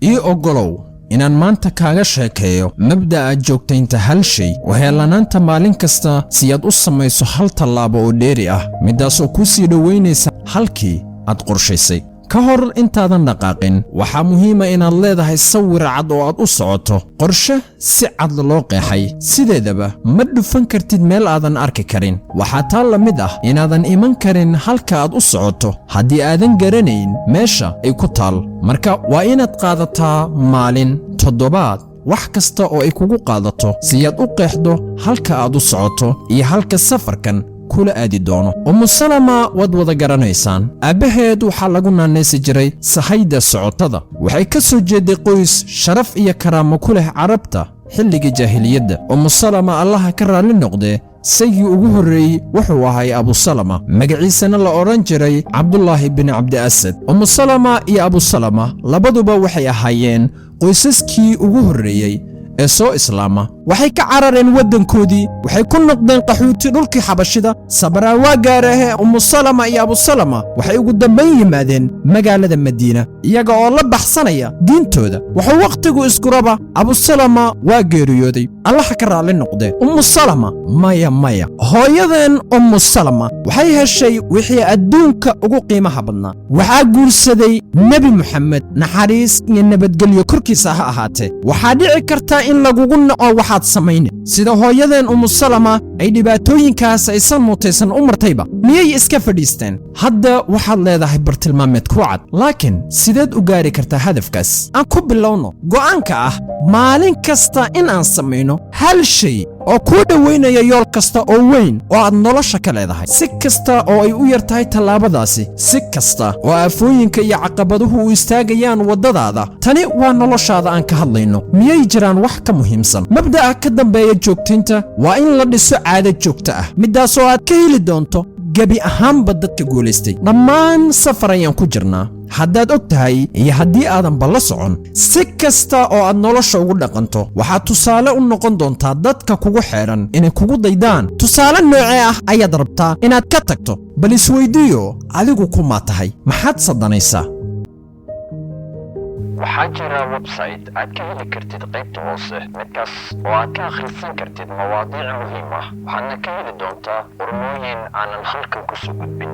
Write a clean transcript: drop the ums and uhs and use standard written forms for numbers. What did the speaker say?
Ii oggolow inaan maanta kaaga sheekeeyo mabda'a joogtaynta hal shay, waheellanaanta maalin kasta si aad u samayso hal tallaabo oo dheeri ah, middaasoo kuu sii dhowaynaysa halkii aad qorshaysay. Ka hor intaadan dhaqaaqin, waxaa muhiima inaad leedahay sawir cad oo aad u socoto, qorshe si cad loo qeexay. Sideedaba ma dhufan kartid meel aadan arki karin. Waxaa taa la mid ah inaadan iman karin halka aad u socoto haddii aadan garanayn meesha ay ku taal. Marka waa inaad qaadataa maalin, toddobaad, wax kasta oo ay kugu qaadato si aad u qeexdo halka aad u socoto iyo halka safarkan kula aadi doono. Umu Salama waad wada garanaysaan. Aabbaheed waxaa lagu naanaysi jiray sahayda socotada. Waxay ka soo jeeday qoys sharaf iyo karaamo ku leh Carabta xilligii jaahiliyadda. Umu Salama, Allaha ka raalli noqdee, saygii ugu horreeyey wuxuu ahay Abusalama, magaciisana la odhan jiray Cabdulaahi bin Cabdi Asad. Umu Salama iyo Abusalama labaduba waxay ahaayeen qoysaskii ugu horreeyey ee soo islaama. Waxay ka carareen waddankoodii, waxay ku noqdeen qaxooti dhulkii Xabashida. Sabraa waa gaarahe, Umusalama iyo Abusalama waxay ugu dambayn yimaadeen magaalada Madiina iyaga oo la baxsanaya diintooda. Wuxuu wakhtigu iskuraba, Abusalama waa geeriyooday, Allaha ka raalli noqdee. Umusalama, maya maya, hooyadeen Umusalama waxay heshay wixii adduunka ugu qiimaha badnaa. Waxaa guursaday Nebi Muxamed, naxariis iyo nabadgelyo korkiisa ha ahaatee. Waxaa dhici karta in lagugu naco waxaad samayne. Sida hooyadeen Umusalama ay dhibaatooyinkaas aysan mutaysan u martayba, miyay iska fadhiisteen? Hadda waxaad leedahay bartilmaameed ku cad, laakiin sideed u gaari kartaa hadafkaas? Aan ku bilowno go'aanka ah maalin kasta in aan samayno hal shay oo kuu dhowaynaya yool kasta oo weyn oo aad nolosha ka leedahay. Si kasta oo ay u yar tahay tallaabadaasi, si kasta oo aafooyinka iyo caqabaduhu u istaagayaan waddadaada, tani waa noloshaada aan ka hadlayno. Miyay jiraan wax ka muhiimsan? Mabda'a ka dambeeya joogtaynta waa in la dhiso caado joogto ah, middaasoo aad ka heli doonto gebi ahaanba dadka guulaystay. Dhammaan safar ayaan ku jirnaa, haddaad og tahay iyo haddii aadanba la socon. Si kasta oo aad nolosha ugu dhaqanto, waxaad tusaale u noqon doontaa dadka kugu xeedhan inay kugu daydaan. Tusaale noocee ah ayaad rabtaa inaad ka tagto? Bal isweydiiyo, adigu kumaa tahay? Maxaad sadanaysaa? Waxaa jira website aad ka heli kartid qaybta hoose, midkaas oo aad ka akhrisan kartid mawaadiic muhiim ah. Waxaadna ka heli doontaa qormooyin aanan halkan kusoo gudbin.